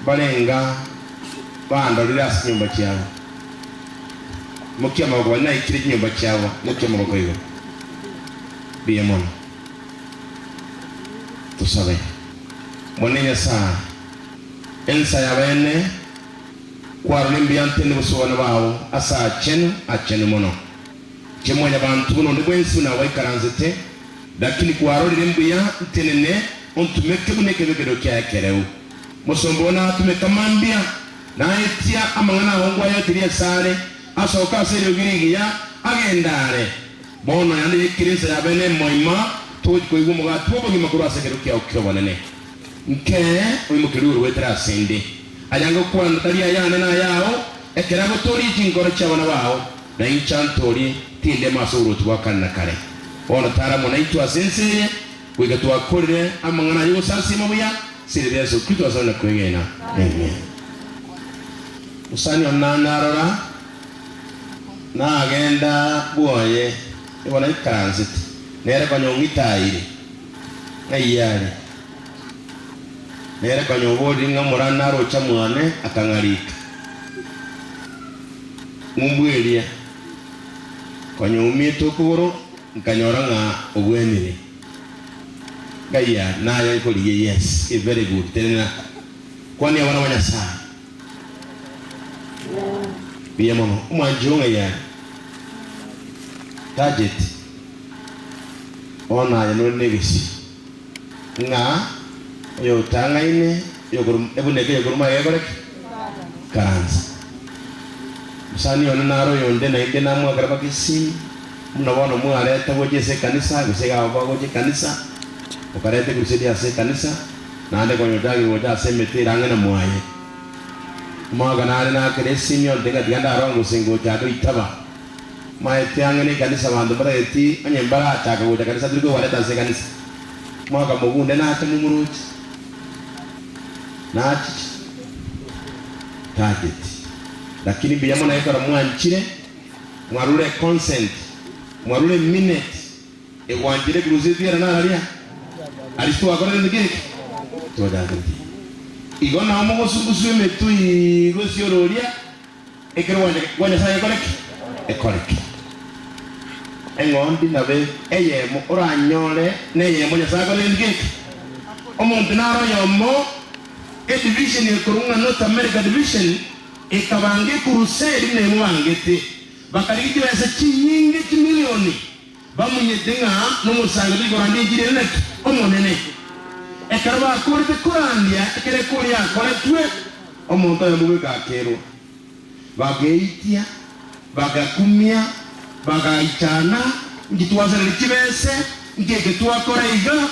Mbarenga bandorire ase chinyomba chiabo? Imokia amaboko baria naikire chinyomba chiabo, imokia amaboko igoro. Mbuya mono. Tosabe. Omonene Nyasae, ensa ya bene kwarora imbuya ntende bosio bw'abana bao ase aachenu, aachenu mono. Inche Mwanyabanto buna onde bwensi buna abaikaransete, lakini kwarorire mbuya ntenene ontumeke buna ekebekerero kiaye ekereu. Mosomba oo natumeka mambia, naetia amang'ana ao ngwayaeterie asare, asoke ase eriogi rigiya, agende are. Bono naende yaikire ensa ya bene emoima, togochia koigwa omogati bw'obogima korwa ase ekero kiao ki'obonene. Nkee oimokerwe igoro goetera ase 'nde. Aya ngokwana tari ayane na ayao, ekero agotooria chinkoro chi'abana bao, na inche antoorie, tindema ase oboruoti bwa kare na kare. Bono tara amo naintwe ase ense eye, goika twakorire amang'ana ay'ogosasiima buya, ase erieta ria Yeso Kristo asore na kwegena. Amen. Mosani one narora, nagenda bwoye, nigo naikaransete, nere konya ong'itaire, ng'ai are? Nere konya oborire ng'a omorani naroche mwane, akang'arika. Ng'umbu eria, konya oumiete okogoro, nkanyora ng'a obwenire. Ng'ai are? Naye nkorigia, yes, very good, tenena, kwania abana ba Nyasaye. Mbuya mono. Omwanchi oo ng'ai are? Tacheti. Bono aye nore negesio ng'a oyotang'aine oyokorwa ebuneke eyokorwa magega ekore ki? Ikaransa. Mosani one naro oyonde naende namwakera mpaka esimi, buna bono mwareta gocha ase ekanisa, gose iga abwo bagocha ekanisa, okareta ekrusedi ase ekanisa, Naende konya ochakire gocha ase emete ere ang'e na mwaye. Omogaka nare nakere esimi onte ng'a tiga ndarore gose ngocha goitaba. Maete ang'e nekanisa abanto mbatageti onye mbarachaka gocha kanisa turi kobareta ase ekanisa. Omogaka mogunde nache momoroche. Nachiche. Tacheti. Lakini mbuya mono ekero mwanchire, mwarure econsent, mwarure eminute. Egwanchire crusade ere nararia aria twakora gento keke twachakire. Igo nao mogosunguswa emetwe igo ase ororia ekero gwancha kwa Nyasaye gekore ki? Ekoreke. Eng'ondi nabe eyemo oranyore neyemo Nyasaye akore gento keke. Omonto nare oyomo edivision ekorwa ng'a North America division ekabanga ecrusade buna emobangete bakarigia chibesa chinyinge chimilioni Bamonyete ng'a nomosangererio korandia enchiri ere naki? Omonene. Ekero bakoorete korandia ekero ekori yakoretwe, omonto oyomo bweka akerwa. Bageitia, bagakumia, bagaichana, Inki twasareire chibese? Inki eke twakora iga?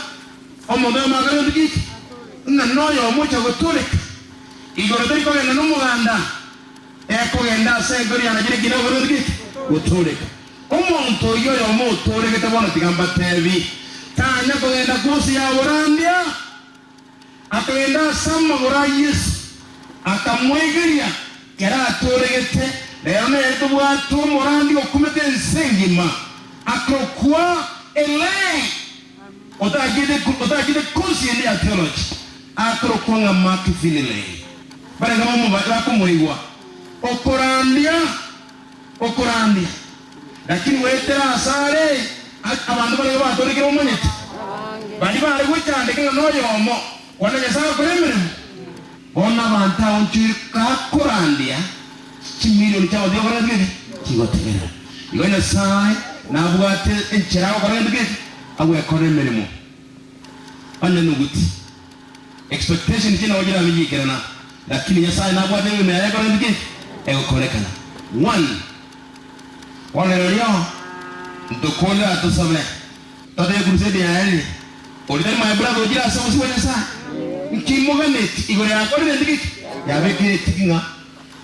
Omonto oyomo akore gento giki? Ng'a noyomo ocha gotoreka. Igoro tari kogenda nomoganda, ekogenda ase enkoro yanachire ekina okore gento giki? Gotoreka. Omonto oyio oyomo otooregete bono tiga mbatebi, tanya kogenda kosi ya borandia, akagenda ase amagoro a Yeso, akamoegeria kera atooregete. Rero nere tobwate omorandia okumete ense engima, akorokwa Elaine, otachete otachete kosi ende ya theology, akorokwa ng'a Mark Finlay. Barenge bakomoigwa okorandia. Okorandia, lakini goetera asare abanto baria batorekire omanyete, baria bare gochandeka ng'a noyomo kwana Nyasae okore emeremo. Bono abanto aba nchoire gakorandia chimilioni chi'abanto chigokora gento geke chigotegerera. Igo Nyasae nabwate enchera agokora gento geke agwekora emeremo. Onye noguti Expectation chiaino nabo chirabe chiikerana, lakini Nyasaye nabwate emeremo yaye ekore gento ki? Egokorekana. One. Bono rirorio ntokorere atosabe, totebe crusade yaye oria tari my brother ochire ase obosio bwa Nyasaye. Nki moganeti igoro yakorire gento ki? Yabekire etiki ng'a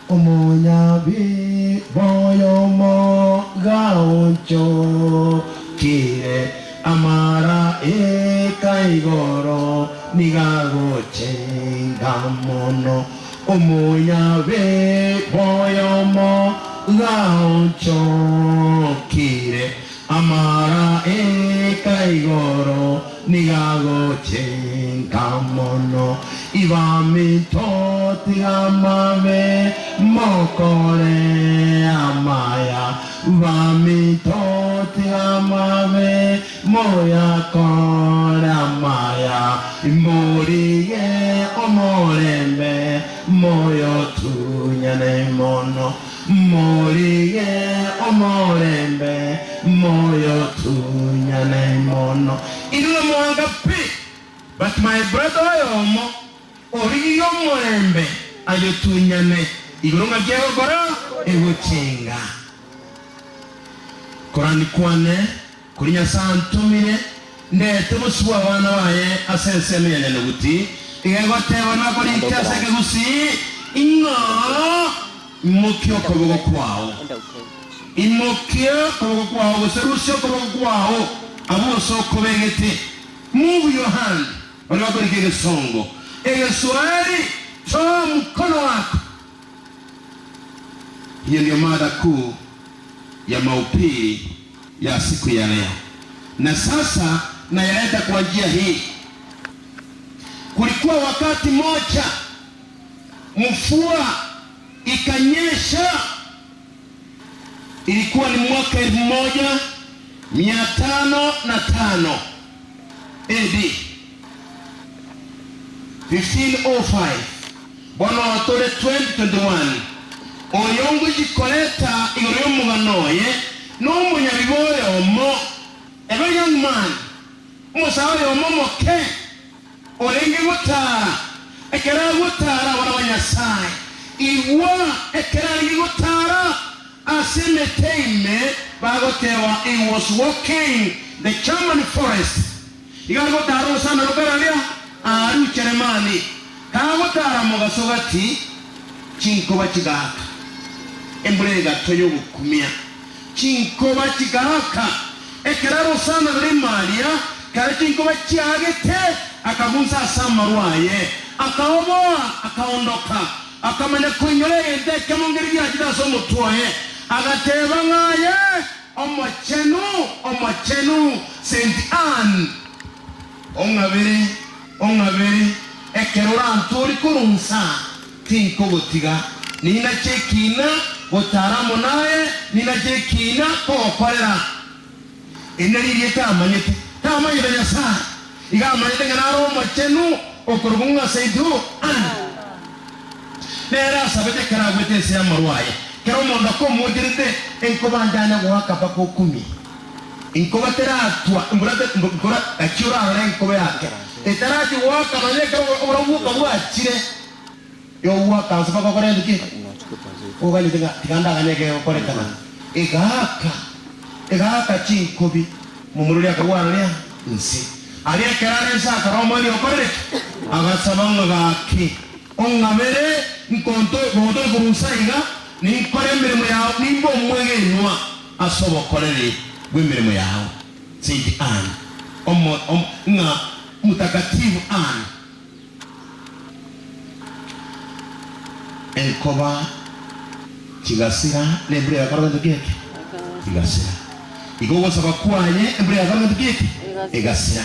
Omonyabi boyomo gaonchokire, amara eka igoro nigo agochenga mono. Omonyabi boyomo gaonchokire, amara eka igoro nigo agochenga mono. Ibaminto. tiga amabe, mokore amaya. Baminto tiga amabe, moyakore amaya. Morigie omorembe, moyotunyane mono. Morigie omorembe, moyotunyane mono. Inwe mwanga pi! But my brother oyomo origirie omorembe ayotunyane igoro ng'aki egokora egochenga. Korani kwane kori Nyasae antomire ndete bosio bw'abana baye ase ensemo ya Nyanuguti, iga egoteba nakorike ase ekegusii ing'a imokia okoboko kwao. Imokia okoboko kwao gose rusia okoboko kwao abwo ase okobegete. Move your hand, baria bakorika egesongo, egeswahili, toa mkono wako. Hiyo ndio mada kuu ya mahubiri ya siku ya leo, na sasa nayaleta kwa njia hii. Kulikuwa wakati moja mvua ikanyesha, ilikuwa ni mwaka 1505 AD, 1505, bono tore 2021. Oyo ngochikoreta igoro y'omogano oye nomonyabibe oyomo, a very young man, omosae oyomo omoke, Orenge gotaara, ekero agotaara abana ba Nyasae, igwa ekero arenge gotaara ase emete ime, bagoteba, He was walking the German forest. Iga are gotaara orosana rokare aria aria Ucheremani. Kagotaara mogaso gati, chinkoba chigaaka, embura egatwa y'ogokumia. Chinkoba chigaaka, ekero arosana rore ime aria, kare chinkoba chiaagete, akagunsa ase amarwa aye, akaoboa, akaondoka, akamanya koinyora egento ekemo nkeria giachete ase omotwe oye, agateba ng'a aye omochenu, omochenu, Saint Anne, ong'abere, ong'abere, ekero orantoorie korwa nsa. Tinkogotiga, ninache ekiina gotara amo naye, ninache ekiina kogokorera. Eri nario erieta amanyete, tamanyete Nyasae, iga amanyete ng'a nare omochenu okorokwa ng'a Saidu Anne. Nere asabete ekero agwete ense y'amarwa aye, kera omonto akomocherete, enkoba ntanya goaka mpaka okumie. Enkoba teratwa, embura te, mbura, gaki orarore enkoba yake etarachia goaka nonya ekero oborabu bwoka bwachire. Yogoaka nse mpaka okore gento ki? Oganyete ng'a tiga ndaganye egegokorekana. Egaaka, egaaka chinkobi, momura oria akagwa aroria nse. Aria ekero are nse akora omoerio okorire ki? Agasaba ng'a gaki, ong'abere nkonto gonto korwa nse aiga, ninkore emeremo yao, nimbe omwegenwa ase obokoreri bw'emeremo yao. Saint Anne, omo, omo, ng'a Mtakatifu Anne. Enkoba chigasira, na embura egakora gento ki eke? Egasira. Igo ogosaba kwaye embura egakora gento ki eke? Egasira.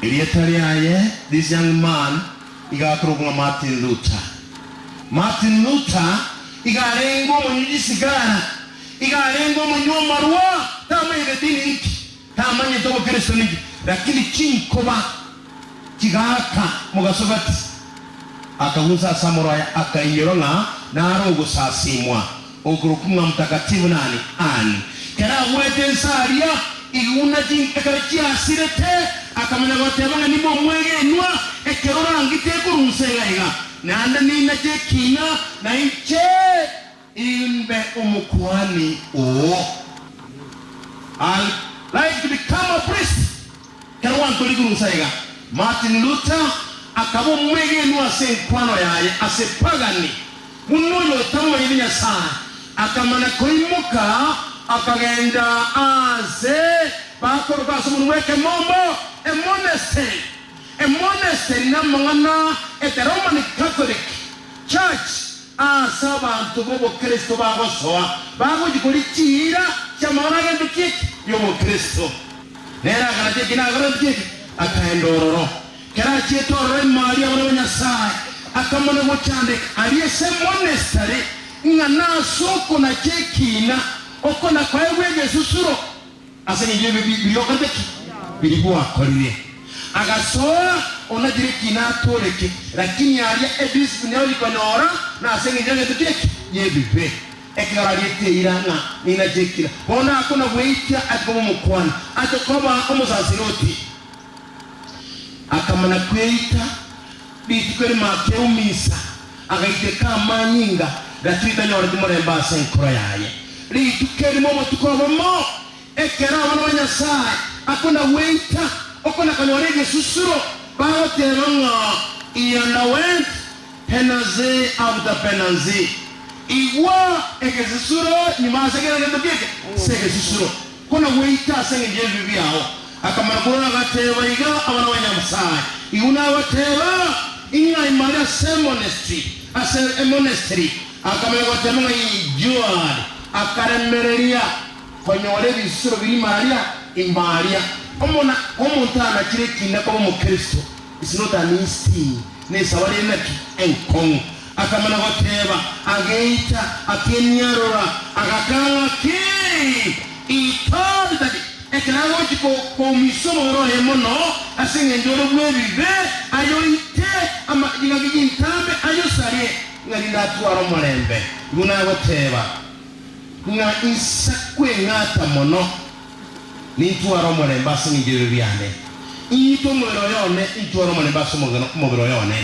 Erieta riaye, this young man, iga akorokwa ng'a Martin Luther. Martin Luther iga arenge omonywi chisigara, iga arenge omonywi omarwa, tamanyete dini inki. Tamanyete obokristo ninki, lakini chinkoba chigaaka mogaso gati, akagunsa ase amoro aye, akainyora ng'a nare ogosasimwa okorokwa ng'a Mtakatifu nani? Anne. Kero agwete ense aria, iguna ekero chiasirete, akamanya goteba ng'a nimbe omwegenwa, ekero orangite ekorunsa iga iga, naende ninache ekina, na inche Imbe omokuani oo. I'd like to become a priest. Kero gwantoria korwa inse aiga, Martin Luther akaba omwegenwa ase enkwano yaye ase pagani, buna oyo otamomanyeti Nyasae, akamana koimoka akagenda aase bakoroka ase omonwa bw'ekemombo a monastery. A monastery namang'ana e the Roman Catholic Church Aase abanto b'obokristo bagosoa, bagochia koria chiira chi'amang'ana a gento ki eke y'obokristo. Nere akaracha ekina agakora gento ki eke? Akaenda ororo. Kero achiete ororo ime aria abana ba Nyasae. Nyasae, akamana gochandeka aria ase monastery, ng'a nase okonacha ekiina, oko nakoegwa egesusuro ase engencho y'ebibe biria okorete ki? Biria gwakorire. Agasoa onachire ekiina atooreke, lakini aria ediscipline yaye konyora nase engencho y'egento ki'eki? Y'ebibe. Ekero ariete eira ng'a ninache ekina, bono akona gweitia ache koba omokuani, ache koba omosasiroti. Akamana kweita rituko erimo akeumisa, agaiteka amanyinga, lakini tanyoreti morembe ase enkoro yaye. Rituko erimo obotuko obomo, ekero abana ba Nyasae akona gweita, okona konyora egesusuro, bagoteba ng'a He underwent penalty after penalty. Igwa egesusuro nyuma ase kera egento kieke ase egesusuro. Kona gweita ase engencho y'ebibe biao. Akamana korora agateba iga, Abana ba Nyasae, igwe nabateba, ing'a imare ase emonestry, ase emonestry. Akamanya goteba ng'a endured, akaremereria konyora ebisusuro biria imararia imbaria. Omona omonto anachire ekinda koba omokristo is not an easy thing, nesabari enaki enkong'u. Akamana goteba, ageita, akeniarora, agakang'a ki? He thought that ekero agochia koumisa omobere oye mono ase engencho ore bw'ebibe, ayoite chingaki chintambe, ayosarie, ng'a rinde atware omorembe. Igo nagoteba, ng'a insa kweng'ata mono, nintware omorembe ase engencho y'ebibe biane. Ing'ite omobere oyo one, intware omorembe ase omobere oyo one.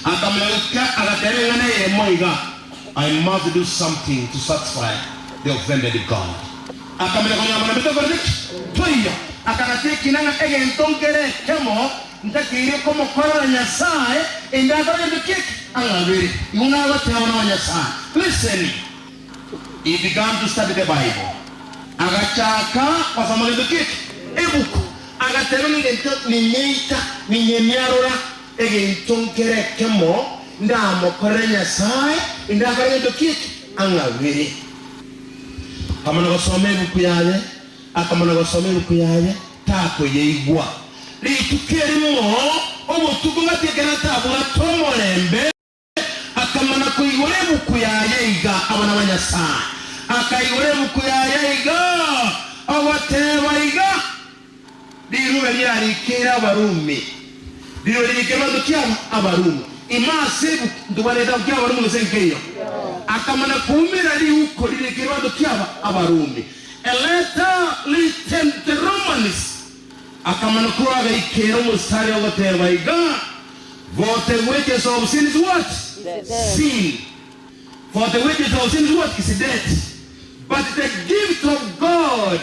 Akamoika, agateba eng'ana eyemo iga, I must do something to satisfy the offended God. Akamanya konyora omorembe tokorete ki? Toiyo. Akagacha ekina ng'a egento nkere ekemo ntakeire komokorera Nyasae, ende akore gento ki eke? Ang'abere. Igo nagoteba buna wa Nyasae. Listen. He began to study the Bible. Agachaka gosoma gento ki eke? Ebuku. Agateba ng'a egento ninyeita, ninyemiarora, egento nkere ekemo ndamokorere Nyasae, indakore gento ki eke? Ang'abere. Akamana gosoma ebuku yaye, akamana gosoma ebuku yaye, takoyeigwa. Rituko erimo, obotuko gati ekero atabwate omorembe, Akamana koigora ebuku yaye iga, abana ba Nyasae. Akaigora ebuku yaye iga, ogoteba iga, Rirube riarikeire Abarumi, rirorio ririkeire banto ki aba? Abarumi. Ime ase ebuku, ntobwate egetabu kia Abarumi gose nkeiyo? Akamana koumera riuko ririkeire banto ki aba? Abarumi. A letter written to the Romans. Akamana korwa agaikera omositari ogoteba iga, For the wages of sin is what? Sin. For the wages of sin is what? Is death. But the gift of God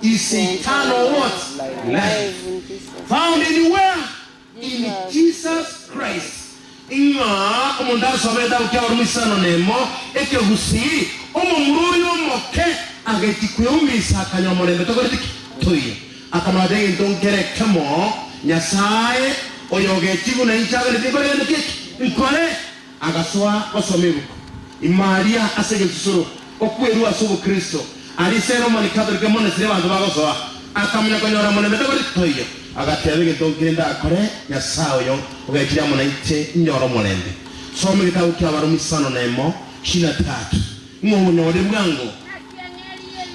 is eternal what? Life. Found in where? In Jesus Christ. Ing'a omonto asome egetabu kia Warumi isano nemo, ekegusii, omomura oyo omoke agechia kweumisa akanywa omorembe tokoreti ki? Toiyo. Akamanya egento nkere ekemo, Nyasae oyo ogechia buna inche aganeti nkore gento ki eki? Nkore. Agasoa gosoma ebuku ime aria ase egesusuro, okwerua ase obokristo, aria ase Roman Catholic monastery abanto bagosoa. Akamanya konyora omorembe tokoreti toiyo. Agateba, Egento nkere ndakore, Nyasae oyo ogechire amo nainche inyore omorembe. Soma egetabu ki'Abarumi isano nemo, ishirini na tatu, ng'a onyore bwango.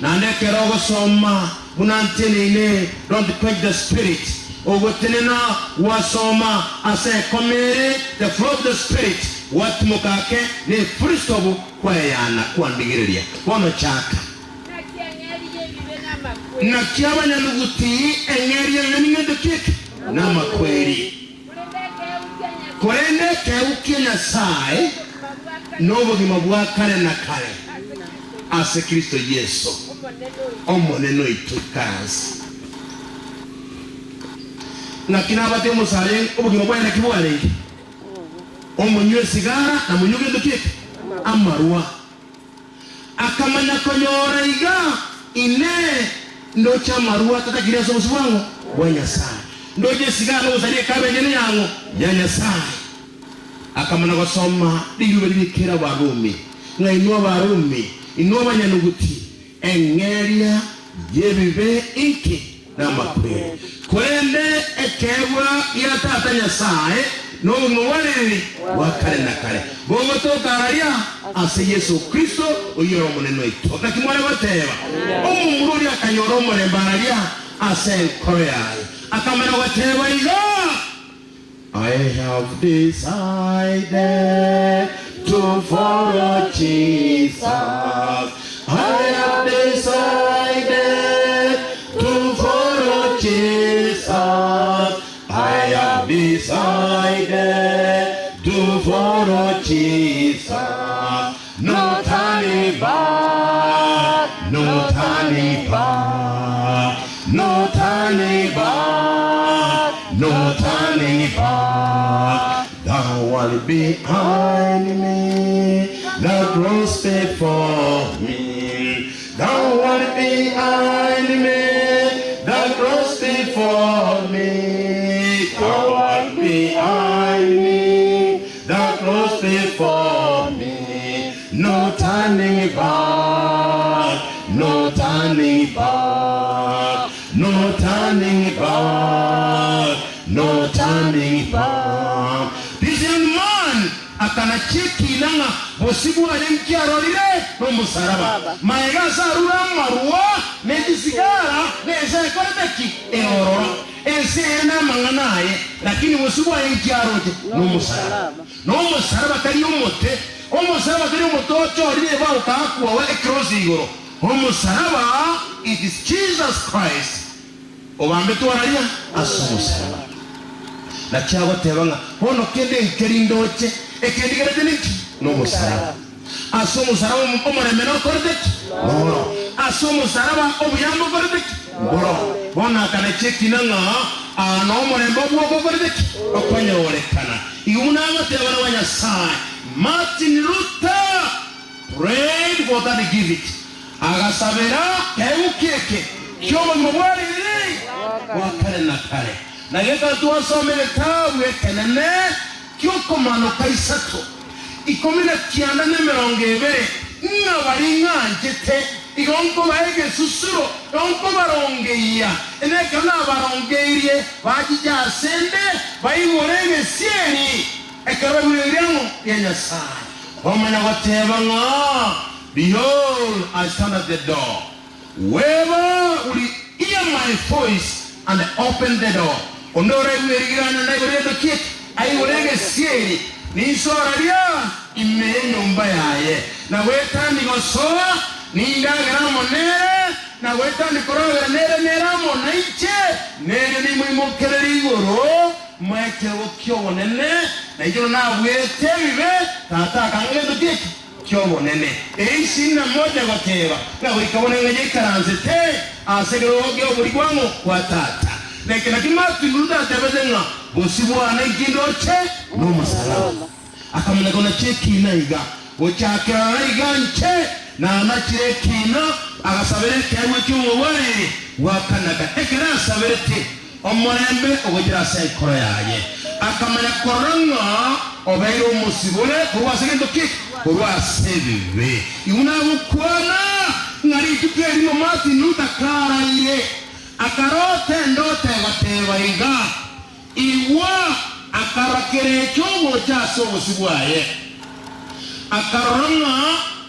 Naende ekero ogosoma buna nteneine, Don't quench the spirit, ogotenena gwasoma ase ekoma ere, The flow of the spirit, gwatimoka ake, ne full stop kweyana kwandigereria. Bono chaka. Naki eng'eria y'ebibe namakweri. Naki abanyanuguti eng'eria y'ebibe ning'ento ki eke? Namakweri. Korende ekeegwa kia Nyasae Korende ekeegwa kia Nyasae nobogima bwa kare na kare ase Kristo Yeso, Omonene oito. Ikaranse. Naki nabate omosare obogima bwaye naki bwarenge? Omonywa esigara na monywa gento ki eke? Amarwa. Akamanya konyora iga, Inee, ndoche amarwa atatagire ase obosio bwang'o? Bwa Nyasae. Ndoche esigara na ogosaria ekabe enyene yang'o? Ya Nyasae. Akamanya gosoma rirube ririkire Abarumi, ng'a inwe Abarumi, inwe abanyanuguti, eng'eria y'ebibe inki? Namakweri. Korende ekeegwa gia Tata Nyasae. Nobogima bwa ririri bwa kare na kare, bogotoka araria ase Yeso Kristo, oyio ore Omonene oito. Naki mware goteba, Omomura oria akanyora omorembe araria ase enkoro yaye, akamanya goteba iga, I have decided to follow Jesus, I have decided to follow Jesus, I have decided to follow Jesus, no turning back, no turning back, no turning back, no turning back. Thou art behind me, the cross before me. Thou art behind me, the cross before me. Thou art behind me, the cross before me. No turning back, no turning back, no turning back, no turning back. This young man akanacha ekiina ng'a bosio bwaye nkiarorire nomosaraba. Magega ase arure amarwa ne chisigara na ense ekorete ki? Erororo. Ense ere namang'ana aye, lakini bosio bwaye nkiaroche nomosaraba. Nomosaraba tari omote, omosaraba tari omote ochorire ebao okaakwa ecross igoro. Omosaraba it is Jesus Christ obambetwe araria ase omosaraba. Naki agoteba ng'a bono kende nkeri ndoche, ekendigerete ninki? Nomosaraba. Ase omosaraba omorembe nokorete ki? Mboro. Ase omosaraba obuya mbokorete ki? Mboro. Bono akanacha ekina ng'a aa nomorembe obwoka okorete ki? Okonyorekana. Igo buna agoteba na Nyasae, Martin Luther prayed for that gift, agasabera keguki eke ki'obogima bwa riri bwa kare na kare. Na geka twasoma egetabu ekenene ki'okomanoka isato, 19 20, ng'a baria ng'anchete, igo nkobaa egesusuro, igo nkobarongeyia, na ekero nabarongeirie, bachiche asende, baigure egesieri ekero baigure eriang'o ria Nyasae. Bamanya goteba ng'a, Behold, I stand at the door. Whoever will hear my voice and open the door, onde oraigwe erigirana ndaigore gento kieke, aigore egesieri, ninsoraria ime y'enyomba yaye, na goetania gosoa, nindagere amo nere, na goetania koragera nere nere amo nainche, nerio nimoimokererie igoro, moe ekerogo ki'obonene, na inche nabuete ebibe, Tata akang'a gento kieke. Ki'obonene. Eisi namoche goteba, ng'a goika bono ng'a yaikaransete ase ekerogo ki'oborigwa ng'o kwa Tata. Na eke nakio Martin Luther atebete ng'a bosio bwane inki ndoche nomosalaba. Akamanya konacha ekiina iga. Gochakera rora iga nche nanachire ekiina, agasabera ekeegwa eki'omobwariri bwa Kanada. Ekero asaberete, Omorembe ogochera ase enkoro yaye. Akamanya korora ng'a obeire omosibore korwa ase gento ki? Korwa ase ebibe. Igo nagokwana ng'a rituko erimo Martin Luther karaire, akarota endoto egoteba iga, Igwa, akarora kerecha ogocha ase obosio bwaye. Akarora ng'a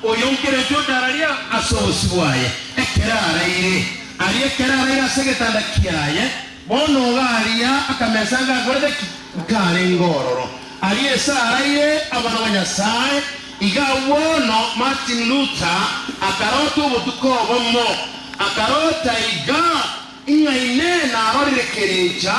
oyo nkerecha otararia ase obosio bwaye ekero araire. Aria ekero araire ase egetanda kiaye, bono iga aria akamesa ngakorete ki? Nkarenge ororo. Aria ase araire abana ba Nyasae, iga bono Martin Luther akarota obotuko obomo, akarota iga, Ng'a inee narorire kerecha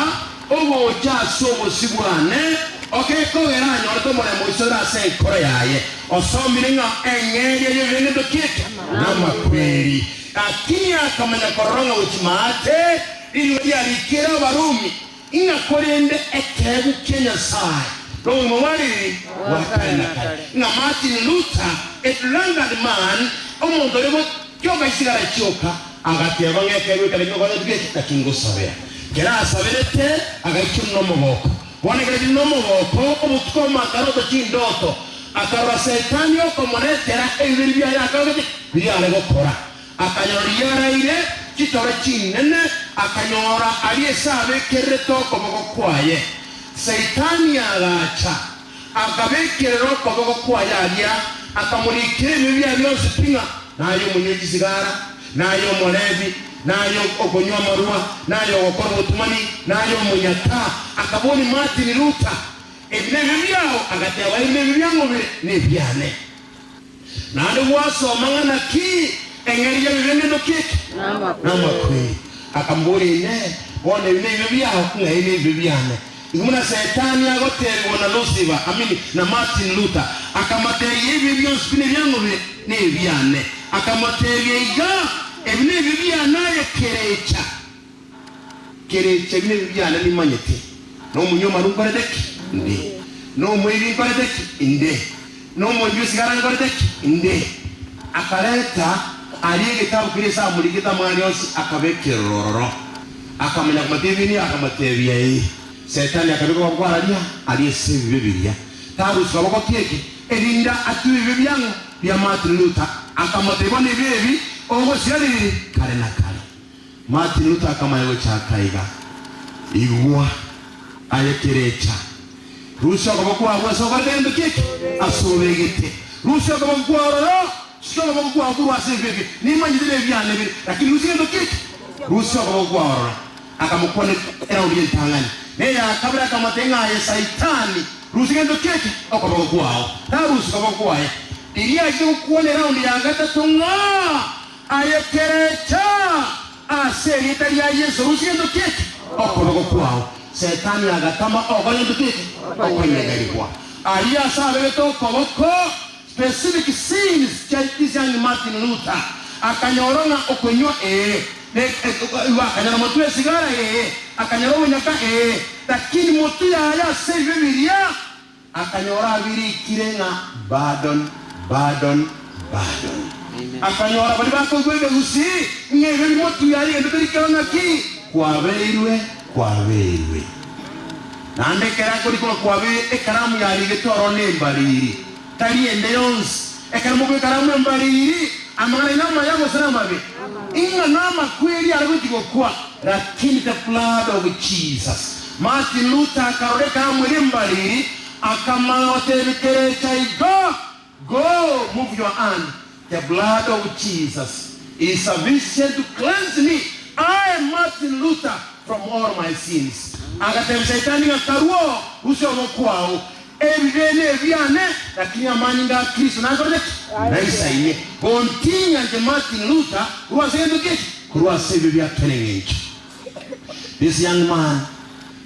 ogocha ase obosio bwane, ogekogera anyorete omorembe oisoire ase enkoro yaye, osomire ng'a eng'eria y'ebibe ngento ki eke? Namakweri. Lakini akamanya korora ng'a gochia maate rirorio riarikire Abarumi, ng'a korende ekeegwa kia Nyasae nobogima bwa ririri bwa kare na kare, ng'a Martin Luther, a drunkard man, omonto oria gotioka chisigara chioka, Agateba ng'a ekeegwa ekere niogoretwe geke naki ngosabera. Kera asaberete, agaichorwa nomogoko. Bono ekero aichorwa nomogoko, obotuko omo akarota chindoto, akarora Saitani okomoretera ebibe biaye akorete biria are gokora. Akanyora riria araire chitoro chinene, akanyora aria ase abekererete okoboko kwaye. Saitani agacha, akabekerera okoboko kwaye aria, akamorikera ebibe biaye bionsi pi ng'a naye omonywi chisigara, naye omorebi, naye okonywa amarwa, naye ogokora obotumani, naye omonyaka. Akaboria Martin Luther, Ebi nebibe biao? Agateba, Ebi nebibe biang'o bire nebiane. Naende gwasoma ng'a naki eng'eria y'ebibe ngento ki eke? Namakweri. Akamoboria, Inee! Bono ebi nebibe biao? Ng'a ebi nebibe biane. Igo buna Saitani agoteebigwa na Lusifa, amini, na Martin Luther, akamoteebia ebibe bionsi pi nebiang'o bire nebiane. Akamoteebia iga, Ebi nebibe biane aye kerecha. Kerecha ebi nebibe biane nimanyete, na omonywa amaru nkorete ki? Inde. Na omoibi nkorete ki? Inde. Na omonywi esigara nkorete ki? Inde. Akareta aria egetabu keria ase amorigete amang'ana onsi, akabekerera ororo. Akamanya komoteebia nigo akamoteebia, Ee, Saitani akabeka okoboko kwararia aria ase ebibe biria. Tarusia koboko ki eke, erinde atube ebibe biang'o bia Martin Luther. Akamoteebia, Bono ebibe ebi ogosira ririri kare na kare. Martin Luther akamanya gochaka iga, Igwa, aye kerecha, rusia okoboko kwao ase okoreta egento ki eke ase obegete, rusia okoboko kwao ororo, sukia okoboko kwao korwa ase ebibe ebi, nimanyete nebiane bire, lakini rusia egento ki eke, rusia okoboko kwao ororo. Akamokwana eraundi y'entang'ani, na eya kabere akamotebia ng'a aye Saitani, rusia egento ki eke okoboko kwao. Tarusia okoboko kwaye. Riria achete gokwana eraundi ya gatato ng'a Aye kerecha ase erieta ria Yeso, rusia gento ki'eke okoboko kwao. Setani agatama ogokora gento ki'eke okonyegerigwa. Aria ase abegete okoboko, specific sins chia this young Martin Luther, akanyora ng'a okonywa ee, ne igo akanyora motwe esigara ee, akanyora obonyaka ee, lakini motwe yaye ase ebibe biria Akanyora abirikire ng'a Pardon, pardon, pardon. Akanyora baria bakoigwa ekegusii ng'a ebio bimotuya aye gento teri kero naki kwabeirwe, kwabeirwe. Naende ekero akorikwa ng'a kwabeirwe, ekaramu yarigete ororo nembariri, tari ende yonsi. Ekero mokwa ekaramu embariri, amang'ana aino amaya gose namabe? Ing'a namakweri are gochia gokwa, lakini the blood of Jesus. Martin Luther akarora ekaramu eria embariri, akamanya gotebia kerecha igo, Go, move your hand, the blood of Jesus is sufficient to cleanse me, I, Martin Luther, from all my sins. Agatebia Saitani ng'a karuo, rusia oboko kwao, Ebibe nebiane, lakini amanyinga a Kristo nakorete ki? Naisaine. Gontinya inche Martin Luther korwa ase egento ki eki? Korwa ase ebibe bia kera eng'encho. This young man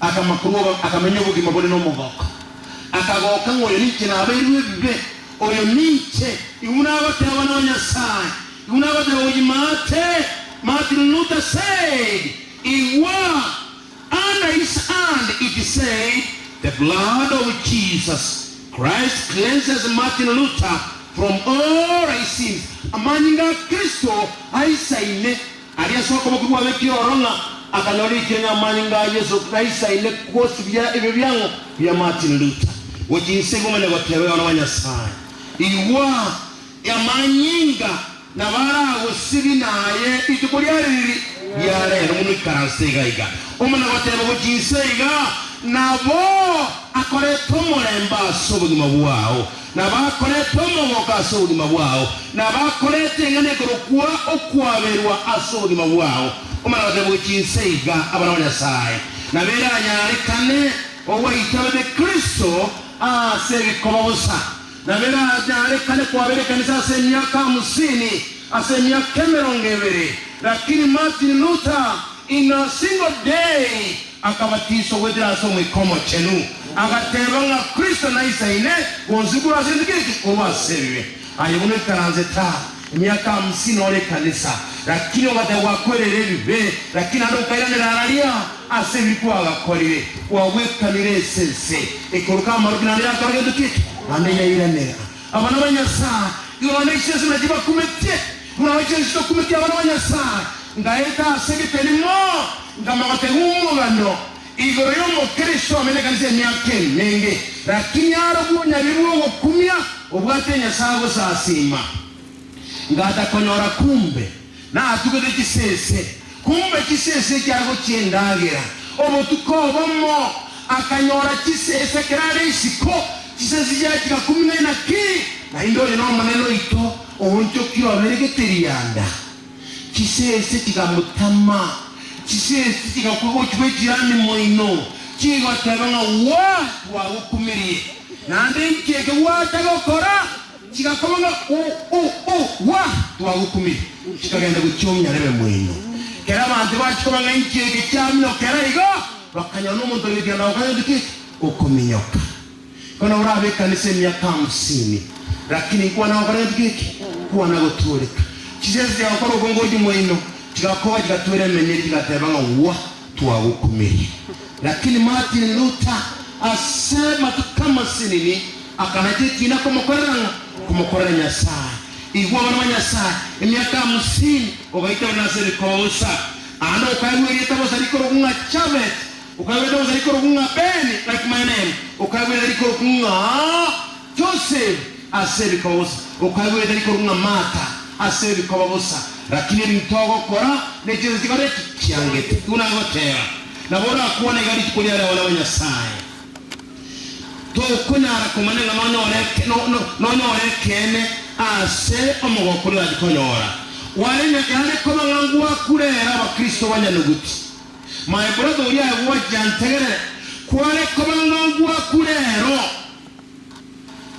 akama korwa akamenya obogima bore nomogoko. Akagoka ng'a oyo ninche nabeirwe ebibe, oyo ninche. Igo buna agoteba na Nyasae, igo buna agoteba oyimaate, Martin Luther said, Igwa! Under his hand it said, The blood of Jesus Christ cleanses Martin Luther from all his sins. Amanyinga a Kristo aisaine aria ase okoboko kwabekire oro ng'a akanyora rikire ng'a amanyinga a Yeso naisaine gosibia ebibe biang'o bia Martin Luther. Gochia inse igo omanye goteba Yohana wa Nyasae, Igwa! Amanyinga nabaragosibi naye rituko ria ririri ria rero buna oikaranse iga iga. Omana goteba gochia inse iga, nabo akorete omorembe ase obogima bwao, nabo akorete omogoko ase obogima bwao, nabo akorete eng'ana ekorokwa okwaberwa ase obogima bwao. Omana goteba gochia inse iga, abana ba Nyasae, nabo eranyarekane ogwaitabete Kristo ase ebikoba bosa. Na biranyarekane kwabera ekanisa ase emiaka hamsini, ase emiaka emerongo ebere, lakini Martin Luther in a single day akabatiswa goetera ase Omoika Omochenu, agateba ng'a Kristo naisaine gonsi korwa ase gento geke korwa ase ebibe. Aye buna oikaransete aa emiaka hamsini ore ekanisa, lakini ogateba gwakwerera ebibe, lakini naende okairanera araria ase ebibe kwagakorire, kwagwekanire ase ense ekoroka amaroki naende yakora gento ki eke? Naende yairanera. Abana ba Nyasae, igoro na ase ense nachi bakumetie, buna gochia ense tokumetie abana ba Nyasae. Ngaeta ase egetenimo, nkama goteba omogano igoro y'omokristo amenye ekanisa emiaka emenge, lakini arobwo onyabibe bw'ogokumia, obwate Nyasae agosasima. Ngatakonyora kumbe natugete chisese, kumbe chisese echiare gochia endagera. Obotuko obomo. Akanyora chisese ekero are isiko, chisese chiachika kuming'aina naki, naende oyo n'Omonene oito, oonchokia obere geterianda. Chisese chikamotama, chisese chigakwa gochia bwe chirani moino, chigoteba ng'a, Waa, twagokumirie, naende inki eke gwacha gokora? Chigakoba ng'a, U, u, u, waa, twagokumirie. Chikagenda gochia omnyarebe moino. Kera abanto bachia koba ng'a inki eke kiaminokera iga, bakanyora nomonto ore getianda gokora gento ki? Okominyoka. Bono orabe ekanisa emiaka hamsini, lakini nkwana gokora gento geke? Kwana gotooreka. Chisese chiagakora okongoji moino, chigakoba chigatwera emenyeri chigateba ng'a wa, twagokumirie. Lakini Martin Luther ase matuko amasinini akanacha ekiina komokorera ng'o? Komokorera Nyasae. Igwa abana ba Nyasae, emiaka hamsini ogaita buna ase ebikoba bosa. Aande okaegwa erieta bosa rikorokwa ng'a Chabet, Okaigwete bosa rikorokwa ng'a Ben, like my name, okaigwete rikorokwa ng'a Joseph ase ebikoba bosa, okaigwete rikorokwa ng'a Martha ase ebikoba bosa, lakini ebinto ogokora ne chinsa chikore ki? Chiangete. Buna agoteba, nabo orakwane iga rituko ria rero abana ba Nyasae. Tokonyara komanya ng'a nonyore eke, no, no, nonyore ekeene ase omogoko oria orache konyora. Ware nya, yare koba ng'a ngwakure ere Abakristo banyanuguti. My brother oria aye gwacha ntegerere kware koba ng'a ngwaku rero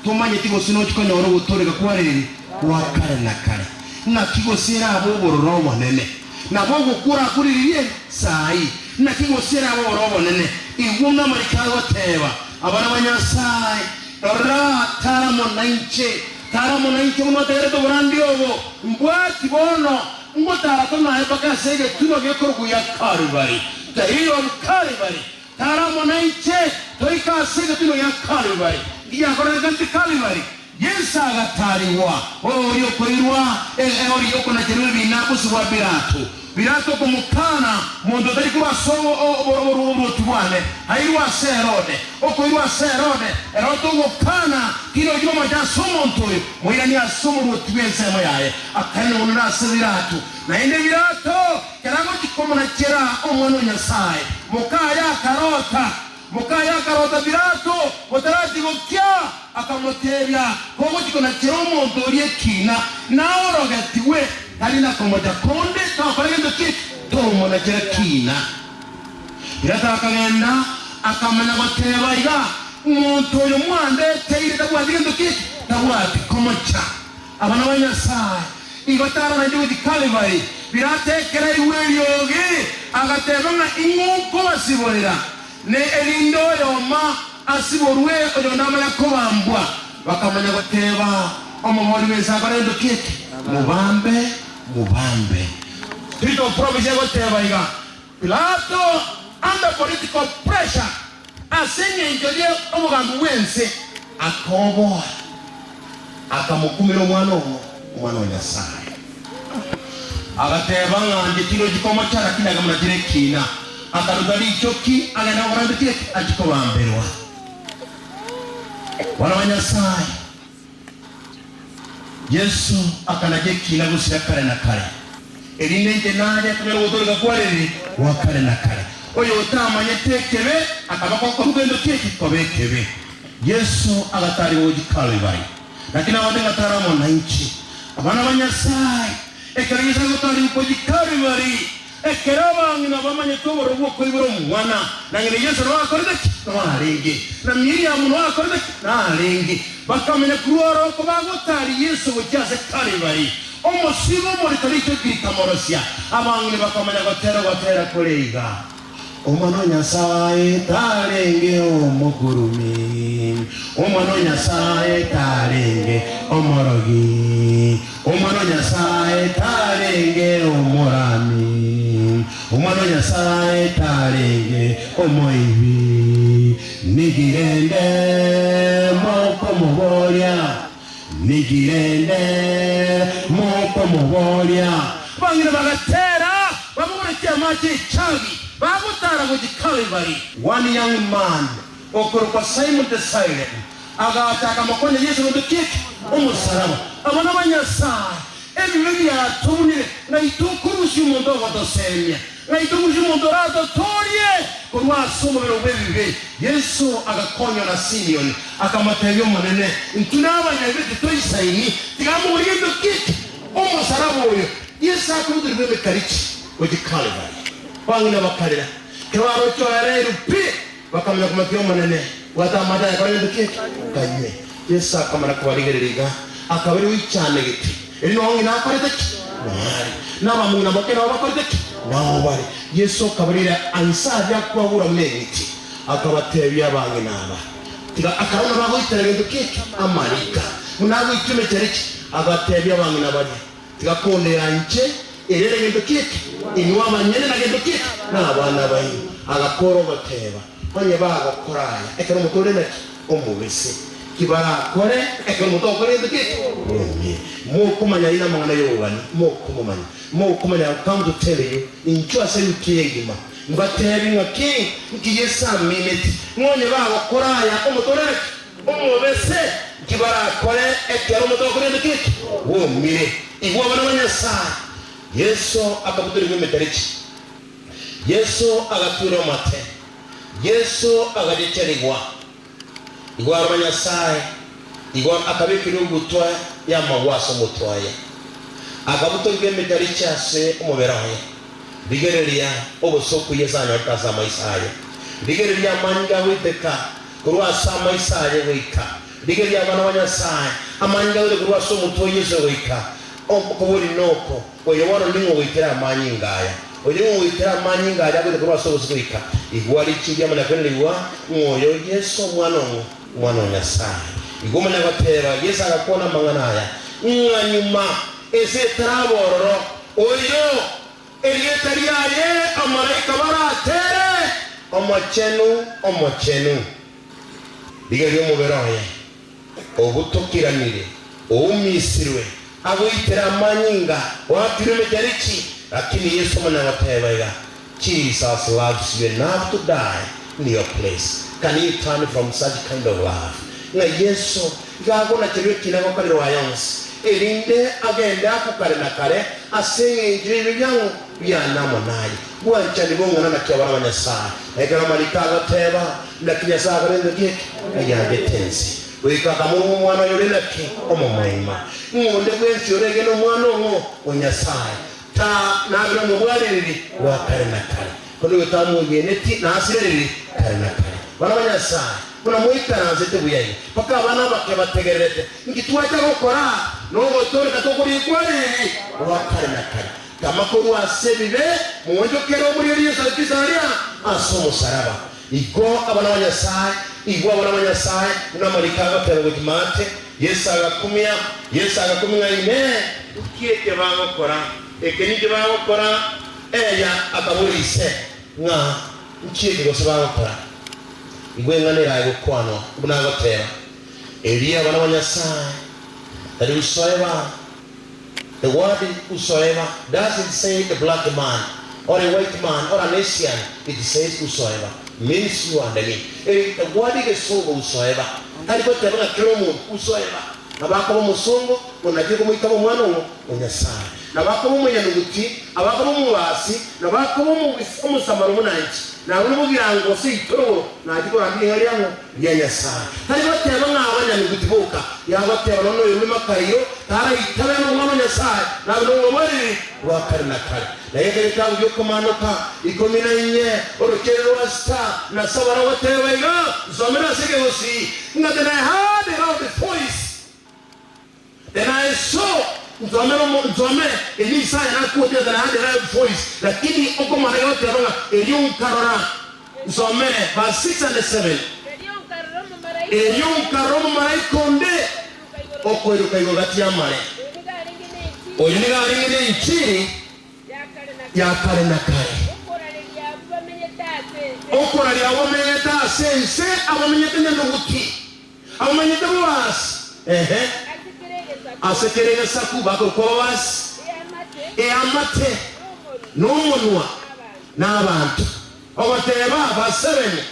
tomanyeti gose nochi konyora ogotoreka kwa reri gwa kare na kare naki gose erabe obororo obonene nabo ogokwa orakurirerie sai naki gose erabe obororo obonene igwa buna amariko agoteba abana ba Nyasae rora tara mono inche tara mono inche buna otegerete oborandi obo mbwati bono Ngotara tonaye mpaka ase egetunwa gekorokwa gia Kalvari, the hill of Calvary. Tara amo nainche toike ase egetunwa gia Kalvari. Nki giakorerekanete Kalvari? Yeso agatarigwa, oria okoirwa eori y'okonacherwa ebiina bosio bwa Pilato. Pilato okomokana, Monto otari korwa ase oboruoti bwane, airwe ase Herode. Okoirwa ase Herode, Herode ogokana, Tinochi komocha ase omonto oyo, moiranie ase omoruoti bw'ensemo yaye. Akaenonora ase Pilato. Naende Pilato kera agochia komonachera Omwana o Nyasae, mokaye akarota. Mokaye akarota Pilato botarachia gokia, akamotebia, Kogochia konachera omonto oria ekiina, naorogetigwe, tari na komocha konde, tokora gento ki? Tomonachera kiina. Pilato akagenda, akamanya goteba iga, Omonto oyo mwandeteire tabwati gento ki? Tabwati komocha. Abana ba Nyasae, igo taranache gochia Kalvari. Pilato ekero aigwa eriogi, agateba ng'a ing'o nkobasiborera, ne erinde oyomo asiborwe oyonde amanye kobambwa. Bakamanya goteba, Omobori bw'ense akore gento ki eke? Mobambe, mobambe. Spirit of prophecy egoteba iga, Pilato under political pressure ase engencho ye obogambi bw'ense akaoboa, akamokumera omwana oo, omwana o Nyasae. Agateba ng'a inche tinochi komocha, lakini akamonachera ekiina. Akaruta richoki agende gokora gento ki eke? Achie kobamberwa. Bana ba Nyasae, Yeso akanacha ekiina gosira kare na kare, erinde inche naye tonyare gotooreka kwarere gwa kare na kare. Oyo otamanyete ekebe akaba gokorwa gento ki eke koba ekebe. Yeso agataarigwa gochia Kalvari. Naki nagote ng'a tara amo nainche, abana ba Nyasae, ekero Yeso agotaarigwa gochia Kalvari, Ekero abang'ina bamanyete obororo bw'okoibora omwana, na ng'ina Yeso nao akorete ki? Nao arenge. Na Miriamu nao akorete ki? Nao arenge. Bakamanya korwa oroko bagotaaria Yeso gochia ase Kalvari. Omosigo omorito richoki rikamorosia. Abang'ina bakamanya gotera ogotera kore iga, Omwana o Nyasae tarenge omokurumi, Omwana o Nyasae tarenge omorogi, Omwana o Nyasae tarenge omorami, Omwana o Nyasae tarenge omoibi. Niki rende mokomoboria? Niki rende mokomoboria? Abang'ina bagatera, bamoboretie amache echagi, bagotara gochia Kalvari. One young man, okorokwa Simon the Cyrene, agacha akamokonya Yeso gento ki eke? Omosaraba. Abana ba Nyasae, ebibe biatobunire, ng'ai tokorusia omonto ogotosemia? Ng'ai togochia omonto oratotoorie korwa ase omobere bw'ebibe? Yeso agakonywa na Simioni, akamotebia, Omonene, intwe nabanyabibe titoisaini, tiga amogore gento ki omosaraba oyo. Yeso akabutorigwa emekarichi gochia Kalvari. Abang'ina bakarera, ekero baroche oereirwe pi, bakamanya komotiga Omonene, bwata amache aye kore gento ki eke, kanywe. Yeso akamana kobarigereria iga, akaberia oichanegete, Erio noo ng'ina akorete ki? Noo are. Na abamong'ina moke nabo bakorete ki? Nao bare. Yeso akabarira anse aria akwagura buna eng'iti, akabatebia abang'ina aba, Tiga akarora buna bagoitera gento ki eke? Amarika. Buna agoitwa emecharichi, agatebia abang'ina baria, Tiga kondera inche, ere ere gento ki eke? Inwe abanyene na gento ki eke? Nabana baino. Agakora ogoteba, Onye bagokora aya, ekero omote ore naki? Omobese. Ki barakore ekero omote ogokora gento ki eke? Omie. Mokomanya inwe amang'ana y'obobani, mokomomanya. Mokomanya, I've come to tell you, inchuo ase ewiki eye engima, mbatebi ng'a ki, nki Yeso amineti, ng'a onye bagokora aya, omote ore naki? Omobese. Nki barakore ekero omote ogokora gento ki eke? Omire. Igwa abana ba Nyasae. Yeso akabutorigwa emetarechi. Yeso agatwera amate. Yeso agachecherigwa. Igo arora Nyasae, igo akabekerwa egutwa y'amagwa ase omotwe oye, akabutorigwa emetarichi ase omobere oye. Rigereria obosooku Yeso anyorete ase amaiso aye. Rigereria amanyinga agoiteka korwa ase amaiso aye goika. Rigereria abana ba Nyasae, amanyinga agoiteka korwa ase omotwe o Yeso goika. Okobori noko, Oyo bono ning'o ogoitera amanyinga aya? Oyo ning'o ogoitera amanyinga aria agoita korwa ase obosio goika igwa richiu riamanya kwenerigwa, ng'a oyo Yeso Omwana o ng'o? Omwana o Nyasae. Igwa omanya goteba, Yeso agakwana amang'ana aya, ng'a nyuma ense etaraba ororo, oyo erieta riaye amalaika baratere, Omochenu, Omochenu. Rigereria omobere oye. obutokiranire, oumisirwe, agoitera amanyinga, oakirwe emecharichi. Lakini Yeso omanya goteba iga, Jesus loves you enough to die in your place, can you turn from such kind of love? Ng'a Yeso iga agonacherwa ekina gokorerwa aya onsi, erinde agende akwo kare na kare ase eng'encho y'ebibe biang'o biane amo naye. Bwanchani bong'ana naki abana ba Nyasae. Na ekero amariko agoteba, Naki Nyasae akorente ki eke? Ayanchete ense, goika akamorua Omwana oye ore naki? Omomoima. Ng'a onde bwensi oregene Omwana ong'o o Nyasae, ta nabere omobwaririri bwa kare na kare, korende oyo tamwegeneti nasireriri kare na kare. Bana ba Nyasae, buna moikaransete buya iga, mpaka abana abake bategererete, inki twacha gokora nogotooreka tokorikwa ririri rwa kare na kare? Tama korwa ase ebibe, moonchokere omoriori Yeso Kristo aria ase omosaraba. Igo abana ba Nyasae, igwa abana ba Nyasae, buna amariko agoteba gochia maate, Yeso agakumia, Yeso agakumia ng'a Inee! Nki eke bagokora? Eke ninki bagokora? Eya akaboria ise, ng'a nki eke gose bagokora? Igwa eng'ana erae gokwanwa, buna agoteba, Erio abana ba Nyasae, tari whosoever The word whosoever doesn't say a black man or a white man or an Asian, it says whosoever, means you and me. The word egesongo whosoever tari goteba ng'a kera omonto, whosoever nabo akoba omosongo onachire komoitaba omwana ong'o o Nyasaye, nabo akoba omonyanuguti, abo akoba omobasi, nabo akoba omosamaro buna inche, nabo nobogirango gose itorogoro nachie korandia ring'ana riang'o Ria Nyasae. Tari goteba ng'a abanyanuguti boka, yagoteba nonya noyorure makairo, taraitabe nomwana o Nyasae, nabe nobworiri bwa kare na kare. Na egeka getabu gi'okomanoka ikomi na inye, orokere rwa sita na saba rogoteba iga, Nsomere ase ekegusii, ng'a Then I heard a loud voice. Then I saw, nsomere omo, nsomere erio Isaya nakwotire then I heard a loud voice, lakini okomana goteba ng'a erio nkarora, nsomere verse 6 and 7. Erio nkarora omomalaika Erio nkarora omomalaika onde okoiruka igoro okoiruka igoro gati y'amare. Oyo nigo arenge Oyo nigo nenchiri arenge nenchiri ya kare na ya kare, kare na kare. okorareria abwo bamenyete ase ense. Okoraria abwo bamenyete ase ense, abamenyete nyanuguti. Abamanyete Boasi, ehe, ase kera egesaku bakorokwa Boasi, eamate, nomonwa, na abanto. Ogoteeba, Verse 7,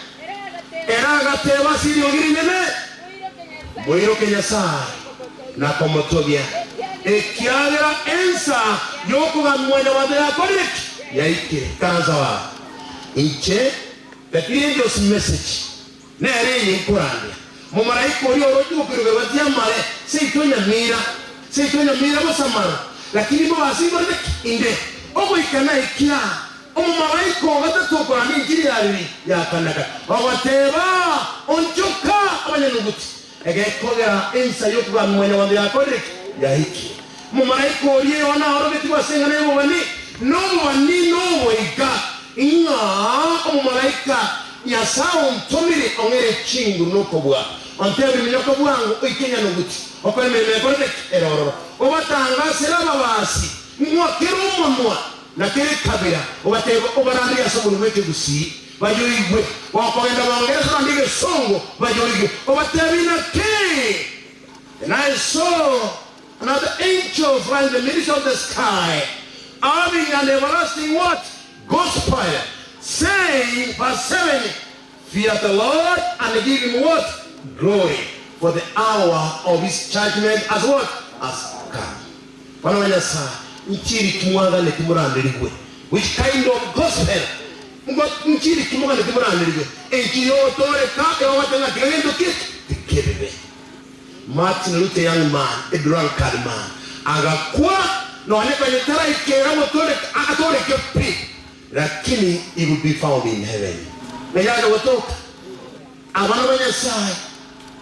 Ere agateeba ase eriogi rinene, Moiroke Nyasae na komotogia, ekiagera ensa y'okogamwa Mwanyabanto yakorire ki? Yaikire. Ikaransa baba. Inche, the angel's message, nere eye nkorandia. Momaraika oria oroche gokoiroka gati y'amare, seito nyamira, seito nyamira bosamaro, lakini mobase igoro naki inde, ogoika naikia omomalaika o gatato okoranda enchiri ya riri ya kanaka, ogoteba, Onchoka, abanyanuguti, egekogera ensa y'okogambia mwanyabanto yakorire ki? Yaikire. Omomalaika oria Yohana aorogetigwe ase eng'ana y'obobani, nobobani noboiga, ng'a omomalaika Nyasae ontomire ong'ere chinguru nokobua, ontebirie minyoka bwango oike nyanuguti, okore emeremo ekorete ki? Ere ororo. Obatangasere ababasi, ng'a kera omonwa na kera ekabira, obatebe obaranderie ase omonwa bw'ekegusii, bayoigwe. Gokogenda bongeresa naende egesongo, bayoigwe. Obatebie naki? And I saw another angel fly in the midst of the sky, having an everlasting what? Gospel, saying, verse 7, Fear the Lord and give him what? Glory, for the hour of his judgment has what? Has come. Bana ba Nyasae, nchiri ki mwaganeti moranderigwe? Which kind of gospel? Ngo nchiri ki moganeti moranderigwe? Enchiri y'ogotooreka egogoteba ng'a tiga gento ki? Tikebebe. Martin Luther young man, a drunkard man, agakwa nonya konya taraikera gotoreka atoreke pi, lakini he will be found in heaven. Ng'ai acha gotoka? Abana ba Nyasaye,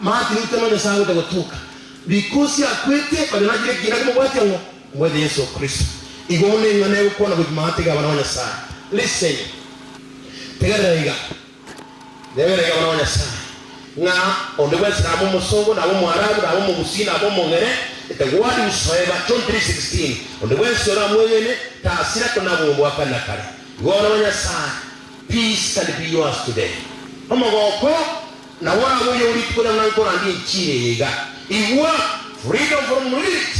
Martin Luther no Nyasaye agocha gotoka because akwete konya nachire ekina kimobwatia ng'o? Omobwatia Yeso Kristo. Igo bono eng'ana egokwana gochia maate iga abana ba Nyasaye. Listen, tegerera iga. Nebere iga abana ba Nyasae, ng'a onde bwensi nabe omosongo, nabe Omoarabu, nabe omogusii, nabe omogere, the word whosoever, John 3:16, onde bwensi oramwegene, tasira ko nabe omonto bwa kare na kare. Igo abana ba Nyasae, peace can be yours today. Omogoko nabo orabe oyo rituko riria buna nkorandia enchiri eye iga. Igwa, freedom from guilt.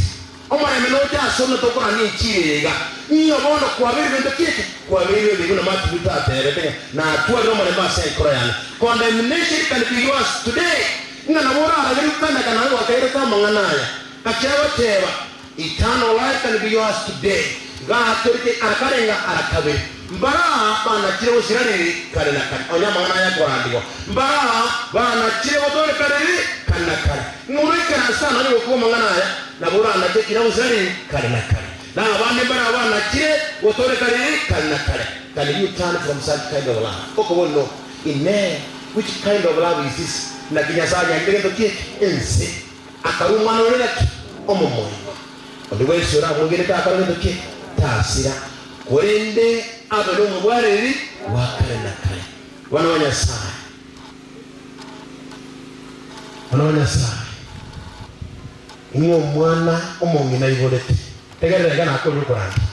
Omorembe noche ase one tokorania enchiri eye iga, ng'a bono kwabeirwe gento ki eke? Kwabeirwe ebibe buna Martin Luther ateebete ng'a natwarire omorembe ase enkoro yane. Condemnation can be yours today, ng'a nabo oraragerie gokandaka naye gwakairete amang'ana aya. Gachia goteeba, Eternal life can be yours today, gatorete ara kare ng'a ara kabere. Mbara banachire gosira riri kare na kare, onye amang'ana aya akorandigwa. Mbara banachire gotooreka riri kare na kare. Ng'a oroikaranse aa nonya gokwa amang'ana aya, nabo oranache ekina gosira riri kare na kare. Na abande mbara banachire gotooreka riri kare na kare. Can you turn from such kind of love? Okobori noko, Inee, which kind of love is this? Naki Nyasae anyanchete gento ki eke? Ense. Akarua omwana ore naki? Omomoima. Onde bwensi oramwegene takora gento ki eke? Tasira. Korende abe nomobwareri bwa kare na kare. Abana ba Nyasae, abana ba Nyasae, ing'we omwana omong'ina aiborete. Tegerera iga nakorire okorandia.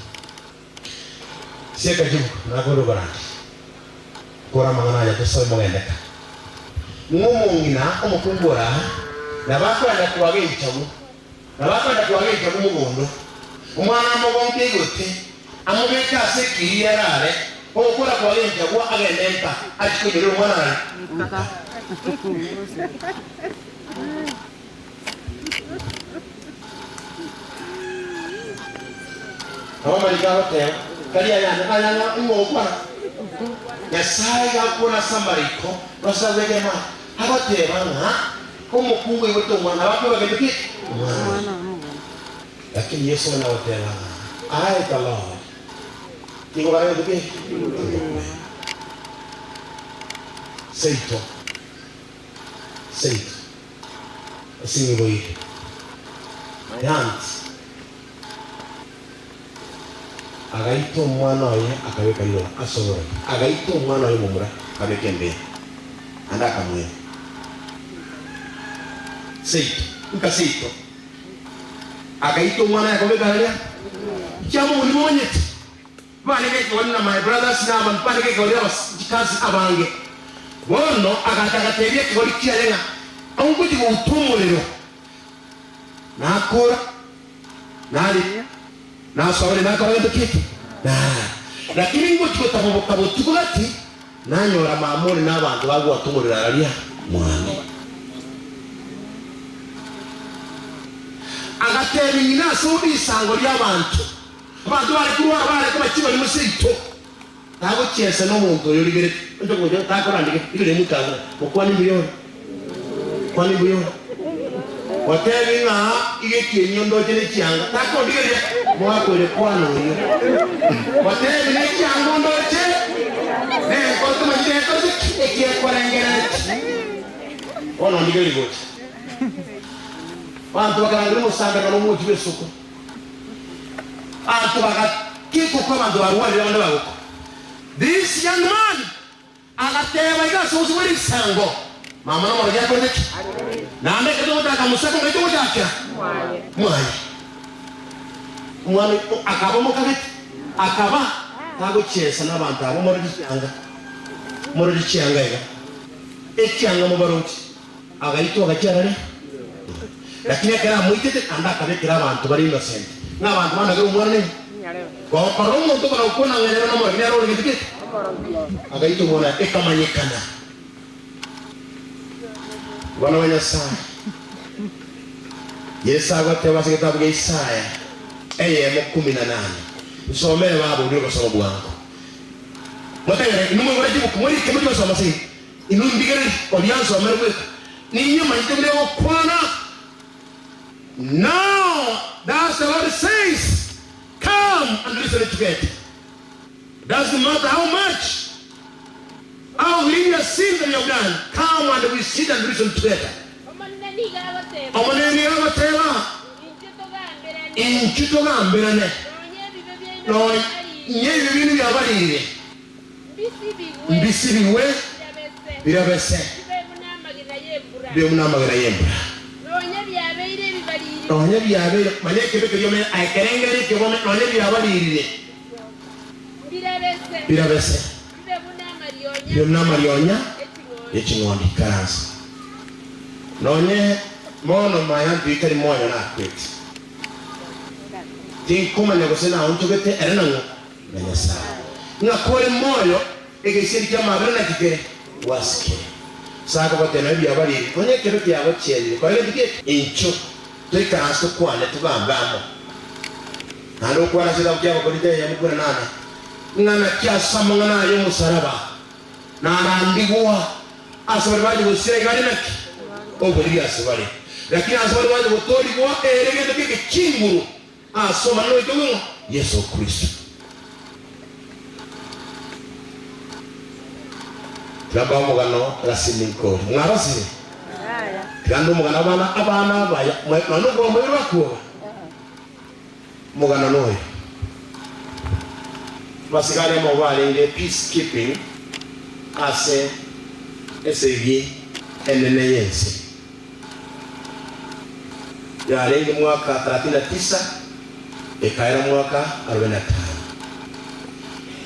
Sieka chibuku, nakorire okorandia. Kora amang'ana aya tosabe mogendeka. Ng'we omong'ina omokungu ore aa, nabo akoenda kwaga enchagu. Nabo akoenda kwaga enchagu mogondo, omwana amogonke igote, amobeke ase ekiriria arare, ogokora kwaga enchagu agende nka, achie koinyorera omwana aye nka. Nabo amariko agoteba, tari ayane, ayane ing'o ogokwana? Nyasae iga akwana ase amariko, gose agwekire amache, agoteba ng'a Omokungu oiborete omwana nabo akoiba gento ki? Omwana. Lakini Yeso omonyene agoteba ng'a I the Lord nigo bare gento ki? Tingokweba. Seito, seito, ase ng'iboire, my aunt agaita omwana oye akabeka riroba ase oborogi, agaita omwana oye omomura akabeka embera, naende akamweba. Seito, nka seito, agaita omwana oye akabeka aria, Chiamong'u nimomanyeti, barenge ekegori na my brothers na abanto barenge ekegori abas chikasi abange. Bono agacha agatebia ekegori kiaye ng'a ongochia gouta omorero, nakora. Naria nasoire nakora gento ki eke? Nara. Lakini ngochia gotaboboka botuko gati, nanyora mama ore nabanto bagwata omorero araria mwane. Agatebia ng'ina ase risango ri'abanto, abanto bare korwara bare koba chibari moseito. Tagochiesa nomonto oyo origereti, onche kogocha takorandike, rigereria moikansere, mokwane mbuya ore, mokwane mbuya ore. Gotebi ng'a iga ekienyi ondoche ne chianga, takondigereria, mogakoire kwana oyio. Gotebi ne chianga ondoche, nenkoro tomanyete ekorete ki, ekiekorengereretie. Bono ondigererie gocha. Abanto bakarangeria omosangererekano omochi bw'esoko. Abanto bagakikokwa abanto barwarire abande bagokwa. This young man agateba iga ase obosio bwe risango, Mama nomorogi akorete ki? Naende ekero togochaka mosako ngai togochakera? Mwaye. Omwana oyo akaba omokageti, akaba tagochiesa nabanto aba omoroche chianga, omoroche chianga iga, echianga mobaroche. Agaitwa agachia arare, lakini ekero amoitete naende akabekera abanto bare innocent, ng'a abanto banagere omwana nere. Gokorora omonto okona gokwana ng'a nere nomorogi nere ore gento gete. Agaita omwana ekamanyekana. Abana ba Nyasae. Yeso agoteba ase egetabu gia Isaya eyemo kumi na nane. Nsomere baba oria ogosoma bwango. Motegerere, inwe moigore chibuku morike mochie gosoma ase Inwe ndigererie oria nsomere bweka, ninywe manyete buna egokwana. Now thus the Lord says, come and reason together. Doesn't matter how much, how heinous sin that you have done, come and we sit and reason together. Omonene nigo agoteba. Omonene nigo agoteba, Inchuo togamberane. Inchuo togamberane. Nonya ebibe biaino Nonya biabarire. ebibe biaino biabarire. Mbisibigwe birabese, bibe buna amagena y'embura. Nonya biabeire, manya ekebe keria omanye, aye kerengereria ekebe omanye, nonya biabaririre birabese, bibe buna amarionya ye ching'ondi. Ikaransa. Nonye bono maya ntwikari moyo nakwete, tinkomanya gose naonchogete ere nang'o. Na Nyasae, ng'a kore moyo, egesieri ki'amabera naki kere? Gwasikire. Ase akogotema ebiabariri, onye ekebe kiagochierire, kora gento ki eke? Inchuo, toikaranse tokwane, togambe amo. Naende okwane ase egetabu ki'Abakorinto eyemo kumi na nane, ng'a naki ase amang'ana aya omosaraba narandigwa ase baria bache gosira iga are naki? Oboriri ase bare. Lakini ase baria bache gotoorigwa, ere egento keke chinguru. Ase Omonene oito ng'o? Yeso Kristo. Tiga mbae omogano rasimi nkore. Mwarosire? Tiga nde omogano abana abana abaya mwe- nonya okwo moirwe bakwoga. Omogano noyo. Abasigari amo barenge peace keeping ase esegi enene y'ense. Yarenge mwaka thelathini na tisa, ekaera mwaka arobaini na tano.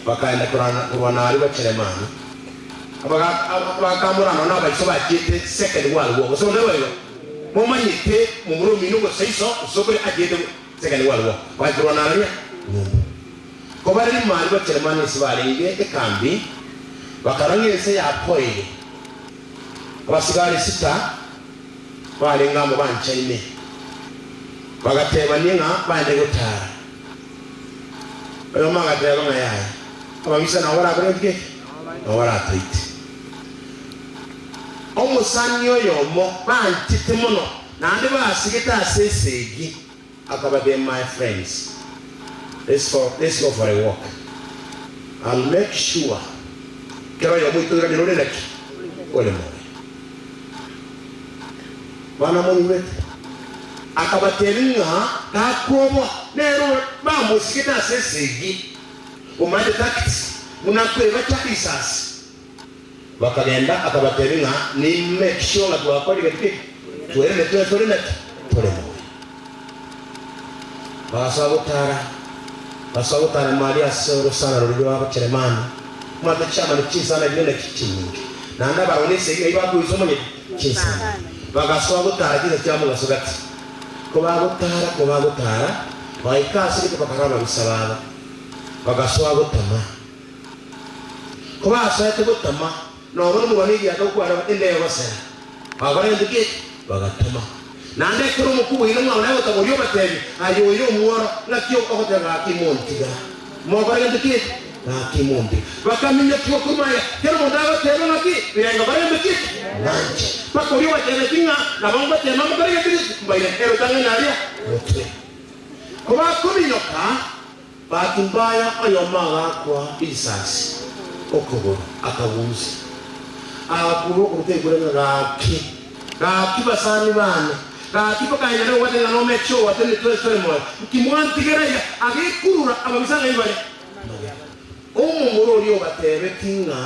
Bakaenda korwana aria Bacheremani, bakamorana nonya nabaiso bachiete second world war, gose onde boigo momanyete momura omino gose iso gose okore achiete second world war, bagachia korwana aria nyomba. Kobare rimo aria Bacheremani ase barenge ekambi, bakarora ng'a ense yapoire. Abasigari sita barenge amo banchaine, bagatebania ng'a baende gotaara. Oyomo agateba ng'a yaya, ababisa nabo barakore gento ki? Nabo baratoite. Omosani oyomo banchete mono naende basigete ase esegi akabatebia, My friends, let's go, let's go for a walk. I'll make sure kera oyomo oito oiranire ore naki? Ore moyo. Bana monyigwete? Akabatebia ng'a takwoboa, nere bamosigete ase esegi, omanyete tactics buna akwebacha risasi. Bakagenda, akabatebia ng'a ni make sure ng'a twakorire gento keke, twerende twensi tore naki? Tore moyo. Bagasoa gotara, bagasoa gotara maria ase orosana roria rwa Abacheremani, omanyete chiamani chinsana chire naki chinyinge, naende abarwani esegi ng'ai bakoisa omanyete? Chinsana. Bagasoa gotara chinsa chia mogaso gati. Kobagotara, kobagotara, bagaika ase gete bakarora ababisa babo, bagasoa gotama. Kobasoete gotama, nonya nomorwani egiaka gokwana ende egosera, bagakora gento ki? Bagatama. Naende ekero omokubwa oino mwabo naye gotama oria obatebia, Aye oyo omworo, ng'aki ogoteba gaki montiga? Mokore gento ki? Gaki monto. Bakaminyokigwa korwa magega, kera omonto agoteeba ng'aki, Birengo barembe ki? Nanche. Mpaka oria obateebeti ng'a nabo ngoteema mokore egento gete, mbaire ere otang'aine aria motwe. Kobakominyoka, bahati mbaya oyomo agaakwa risasi okogoro, akagusia. Agakurura okogoro taigure ng'a gaki, gaki basani bane, gaki mpaka aye nyare gobwata ng'a nomeche ogoatanire twensi tore moyo, nki mwantigera iga? Agekurura ababisa ng'ai bare? Magega. Omomura oria obatebetie ng'a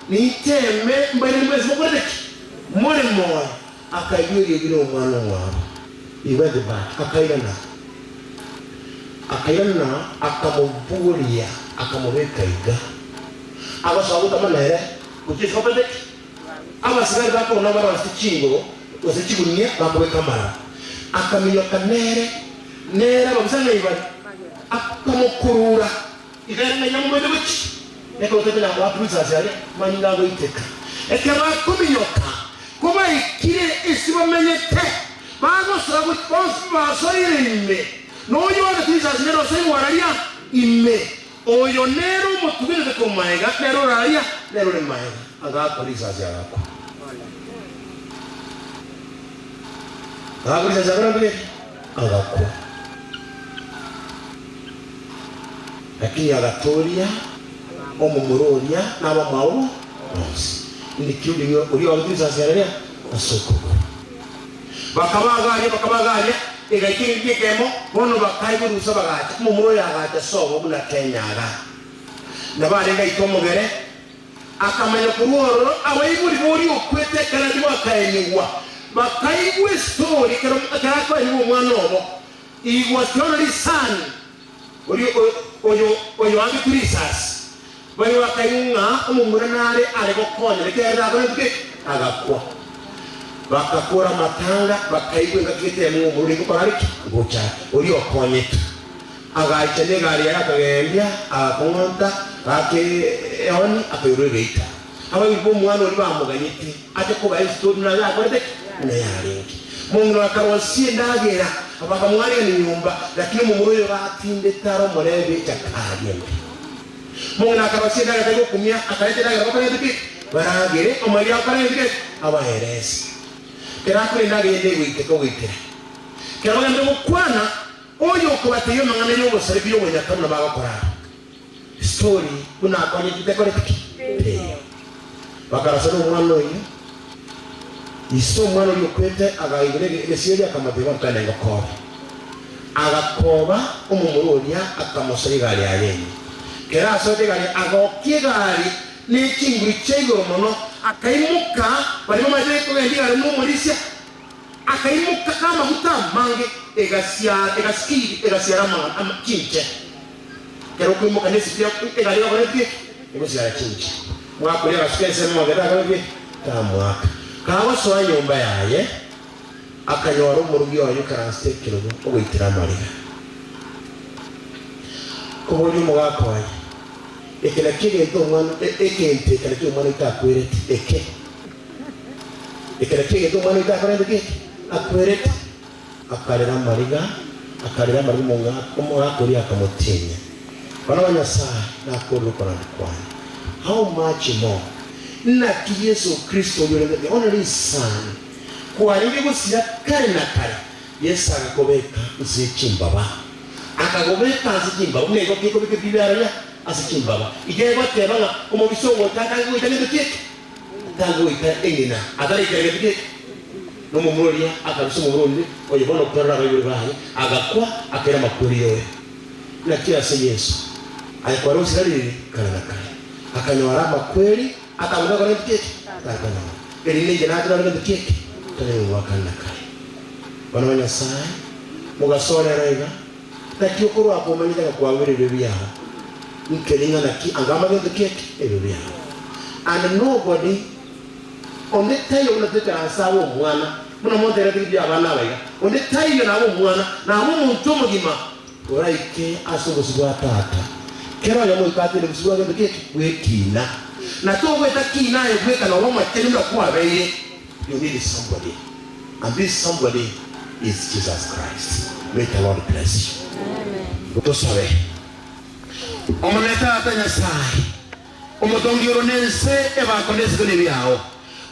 ninteeme mbairane mwensi mokorete ki? More moyo. Akaigwa eriogi ri'omwana omwabo. He went back, akairana. Akairana akamoboria, akamobeka iga. Agosoa gotama nere gochia isiko akorete ki? Abasigari bakona barosie chingoro gose chigunia bakobeka amaraba. Akaminyoka nere, nere ababisa ng'ai bare, akamokurura. Iga ere ng'ai amomoete gochia. Ekero tokonya goaka risasi aria, manyinga agoiteka. Ekero akominyoka, kobaikire ase bamenyete, bagosoa gochia bonsi basoire ime, na oyoagete risasi nere osoire araria ime. Oyo nere omotugerete korwa magega, nere ore aria, nere ore magega, agaakwa risasi agakwa. Agaakwa risasi akora ntoki? Agakwa. Lakini agatooria omomura oria na abamwabo bonsi. Inki oria oria oagete risasi araria ase okogoro. Bakabagaria, bakabagaria, egaika engaki ekemo, bono bakaigwa rusa bagacha. Omomura oyo agacha sobo buna kenyaga. Nabo arenge aite omobere, akamanya korwa ororo abaibori boria okwete ekero aria bakaenigwa. Bakaigwa estori ekero ekero akoenigwa omwana obo. Igwa tiono risani oria oyo oyoagetwe risasi. Baria bakaigwa ng'a omomura nare are gokonyera, ekiagera takorentwe geke, agakwa. Bakakora amatanga, bakaigwa engaki gete eyemo ng'a omomura oria ngokora are ki? Ngocha are. Oria okonyetwe. Agaicha negari yaye akagendia, agakong'onta, agaaka eoni, akairwa egeita. Abaibori b'omwana oria bamoganyete ache kobaa estori buna yakorete ki? Buna yarenge. Mong'ina oyo akarosia endagera, bakamwarigania nyomba, lakini omomura oyo gatindete are omorebe echakari embe. Mong'ina akarosia endagera tari gokumia, akareta endagera bakorente ki? Baragere, omoerio akorente ki? Abaerese. Kera akore endagera ende egoiteka ogoitera. Kera bagenderere gokwana, oyo okobatebia amang'ana y'obosareka y'obonyaka buna bagokora aba. Story buna akonyete tekoreti ki? Teiyo. Bakarasa nomwana oyio. Ise omwana oria okwete agaigora egesieri akamotebia bono twende ngokobe. Agakoba omomura oria akamosoa egari yaye ime. Kero asoete egari agokia egari ne chinguru chia igoro mono akaimoka baria bamaete kogenda egari nomorisia akaimoka namaguta amange egasiara egasikiri egasiara amang'ana chinche. Ekero okoimoka nesibiti egari egokoreti geki? Egosiara chinche. Mwaka oria agasuka ensemo magega takoreti geki? Tamwaka. Kagosoa nyomba yaye, akanyora omorugi oye oikaransete ekerogo ogoitera amariga. Koboria omogaka oye, Eke nakio egento omwana egento eke nakio omwana oito akwerete, eke. Eke nakio egento omwana oito akorente geki? Akwerete. Akarera amariga, akarera amariga omong'aka, omogaka oria akamotiinya. Bana ba Nyasae, nakorire okoranda kwane. How much more? Naki Yeso Kristo oyio orenge the only Son, kwarenge gosira kare na kare, Yeso agakobeka nse ye chimbaba. Akagobeka ase chimbaba, buna igo gekobeka ebibe aria ase chimbaba. Iga egoteba ng'a omobisa ogocha atange goita gento ki eke? Atange goita eng'ina, ataraikera gento ki eke? Nomomura oria akarusia omomura onde, oyo bono okwerora abaibori baye, agakwa, akaira amakweri yoyo. Naki ase Yeso, aye kwarosire riri kare na kare, akanyora amakweri, akabuna gokora gento ki eke? Takonyora. Erinde inche nache nore gento ki eke? Tonyare goa kare na kare. Bana ba Nyasae, mogaso rero iga, naki okorwa komanyete ng'a kwagwire ebibe biao, nkeri ng'a naki angama gento ki eke? Ebibe biao. And nobody Onde taiyo buna toikaranse abe omwana, buna montegerete ribuya abana aba iga, onde taiyo nabe omwana, nabe omonto omogima, oraike ase obosio bwa Tata. Kera oyomo goika atende obosio bwa gento ki? Bw'ekina. Na togoeta kina aye bweka noba omochenu buna kwabeire. You need somebody, and this somebody is Jesus Christ. May the Lord bless you. Tosabe. Omonene Tata Nyasae, Omotongi oro nense ebako nesiko nebiao,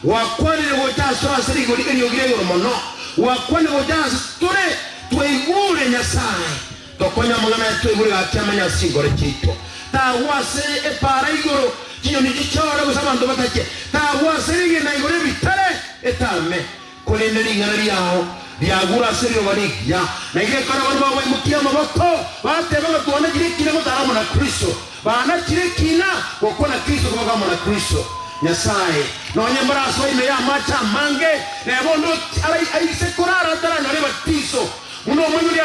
gwakwanire gocha asore ase rigori eriogi ria igoro mono, gwakwanire gocha ase tore, twaigure Nyasae, tokonye amang'ana aya twaigure gaki amanye ase chinkoro chiaito. Tagwa ase epaara igoro chinyoni chichore gose abanto batache, tagwa ase rigena igoro ebitare etame. Korende ring'ana riao riagure ase erioba rigiya, na igekora abanto bao baimokie amaboko, batebe ng'a twanachire ekina gotara amo na Kristo. Banachire ekina gokwana Kristo koba amo na Kristo. Nyasae, nonye mbarasoe ime y'amache amange, neba onde aise korara ataranyora ebatiso, buna omoinyori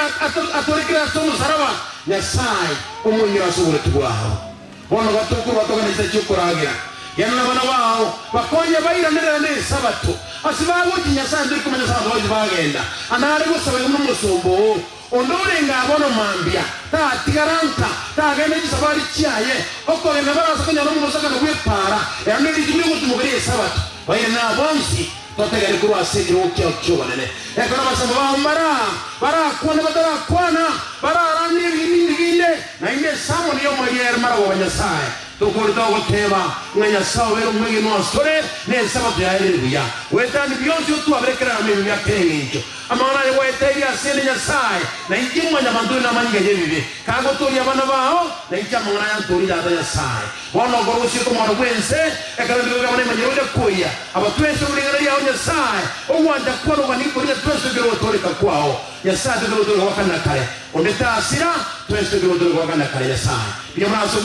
atorekire ase omosaraba, Nyasae, omoinyore ase oboroti bwao. Bono gatokorwa togende chinsa chi'okoragera, genda nabana bao, bakonye bairanerera n'Esabato. Ase bagochia Nyasae ntori komanya ase abanto bonsi bagenda. Ande are gosaba iga buna omosomba oo, onde orenge aa bono mambia, tatigara nka, tagenda chisabari chiaye, okogenda barase konyora omobosokano bw'epaara, ero ne rituko ri'ogotumoka ri'Esabato. Bairane aa bonsi, totegere korwa ase ekerogo kiao ki'obonene. Ekero abasomba bao mbaraa, barakwane batarakwana, bararanie ebindi binde, Naende esamoni y'omoerio ere marogoba Nyasae, tokorete ogoteba, ng'a Nyasae obeire omwegenwa asore, na Esabato yaye ere buya. Goetania bionsi otwabere kera ramo ebibe bia kera engencho. Amang'ana aye gwaeteirie asende Nyasae, na inche Mwanyabanto ore namanyinga y'ebibe, kagotoria abana bao, na inche amang'ana aya ntorie Tata Nyasae. Bono okorusia okomwando bw'ense, ekero ebibe biabo nemanyire gocha koyia, aba twensi ore ring'ana riao Nyasae, ogwancha kwane oganie koria twensi tokere ogotooreka kwao. Nyasae tokere ogotooreka gwa kare na kare. Onde tasira, twensi tokere ogotooreka gwa kare na kare. Nyasae, mbuya mono ase.